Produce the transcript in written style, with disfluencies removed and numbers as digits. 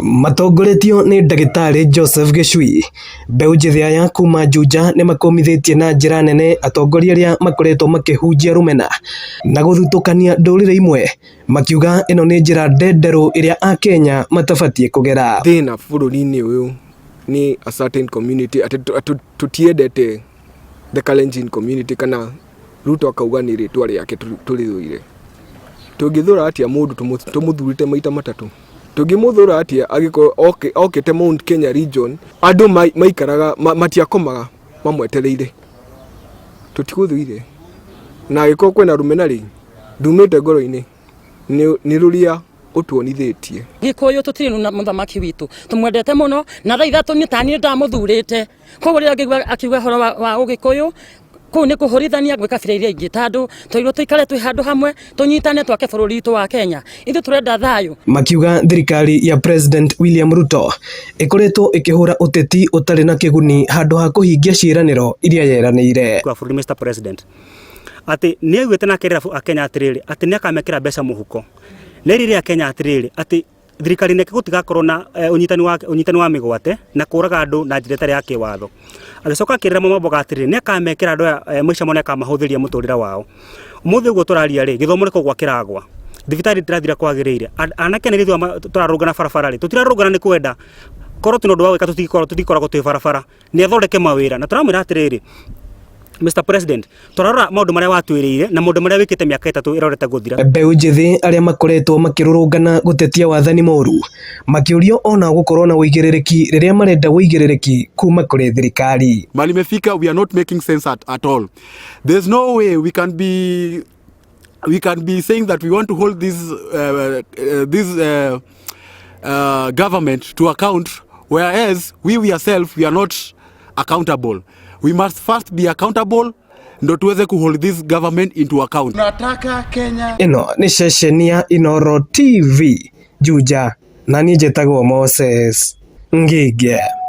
Matongoretio nĩ ndagĩtarĩ Joseph Gĩcui, mbeũ njĩthĩ aya kuma Juja nĩmakũmithĩtie na njĩra nene atongoria arĩa makoretwo makĩhunjia rũmena na gũthutũkania ndũrĩrĩ imwe, makiuga ĩno nĩ njĩra ndenderũ ĩrĩa akenya matabatiĩ kũgera. Thĩna bũrũri-inĩ ũyũ nĩ a certain community atĩ tũtiendete the Kalenjin community kana Ruto akauga nĩ rĩtwa rĩake tũrĩthũire. Tũngĩthũra atĩa mũndũ tũmũthurĩte maita matatũ? Tũngĩmũthũra atĩa angĩkorwo okĩte Mount Kenya region andũ maikaraga matiakomaga mamwetereire. Tũtigũthũire. Na angĩkorwo kwĩna rũmena rĩ, ndumĩte ngoro-inĩ nĩ rũrĩa ũtuonithĩtie. Gĩkũyũ tũtirĩ na mũthamaki witũ, tũmwendete mũno na thaa ithatũ niĩ taniĩ ndamũthurĩte. Koguo rĩrĩa ngĩigua akiuga ũhoro wa ũgĩkũyũ kũu nĩ kũhũrithania gwĩ kabira iria ingĩ, tondũ twerirwo tũikare twĩ handũ hamwe tũnyitane twake bũrũri witũ wa Kenya. Ithuĩ tũrenda thayũ. Makiuga thirikari ya President William Ruto ĩkoretwo ĩkĩhũra ũteti ũtarĩ na kĩguni handũ ha kũhingia ciĩranĩro iria yeranĩire. Kwa bũrũri Mr President atĩ nĩ augĩte na akerĩra Akenya atĩrĩrĩ atĩ nĩ akamekĩra mbeca mũhuko. Nĩ erire Akenya atĩrĩrĩ atĩ thirikari-inĩ yake gũtigakorwo na ũnyitani wa mĩgwate na kũraga andũ na njĩra ĩtarĩ ya kĩwatho. Agĩcoka akĩrĩra Mama atĩrĩrĩ nĩ akamekĩra andũ aya maica mao nĩ akamahũthĩria mũtũrĩre wao. Ũmũthĩ ũguo tũraria rĩ, gĩthomo nĩ kũgwa kĩragwa, thibitarĩ itirathiĩ ũrĩa kwagĩrĩire, anake na airĩtu tũrarũngana barabara rĩ, tũtirarũngana nĩ kwenda, korwo twĩna ũndũ wa gwĩka tũtingĩkoragwo twĩ barabara. Nĩ athondeke mawĩra na tũramwĩra atĩrĩrĩ, Mr President, tũrarora maũndũ marĩa watwĩrĩire na maũndũ marĩa wĩkĩte mĩaka 3 ĩrorete gũthira. Mbeũ njĩthĩ arĩa makoretwo makĩrũrũngana gũtetia wathani mũru makĩũrio ona gũkorwo na ũigĩrĩrĩki rĩrĩa marenda ũigĩrĩrĩki kuma kũrĩ thirikari. Mahali imefika, we are not making sense at all. There's no way we can be saying that we want to hold this government to account, whereas we ourselves, we are not accountable. We must first be accountable ndo tuweze kuhold this government into account. Tunataka Kenya Ĩno nĩ ceceni ya Inooro TV Juja, na niĩ njĩtagwo Moses Ngige.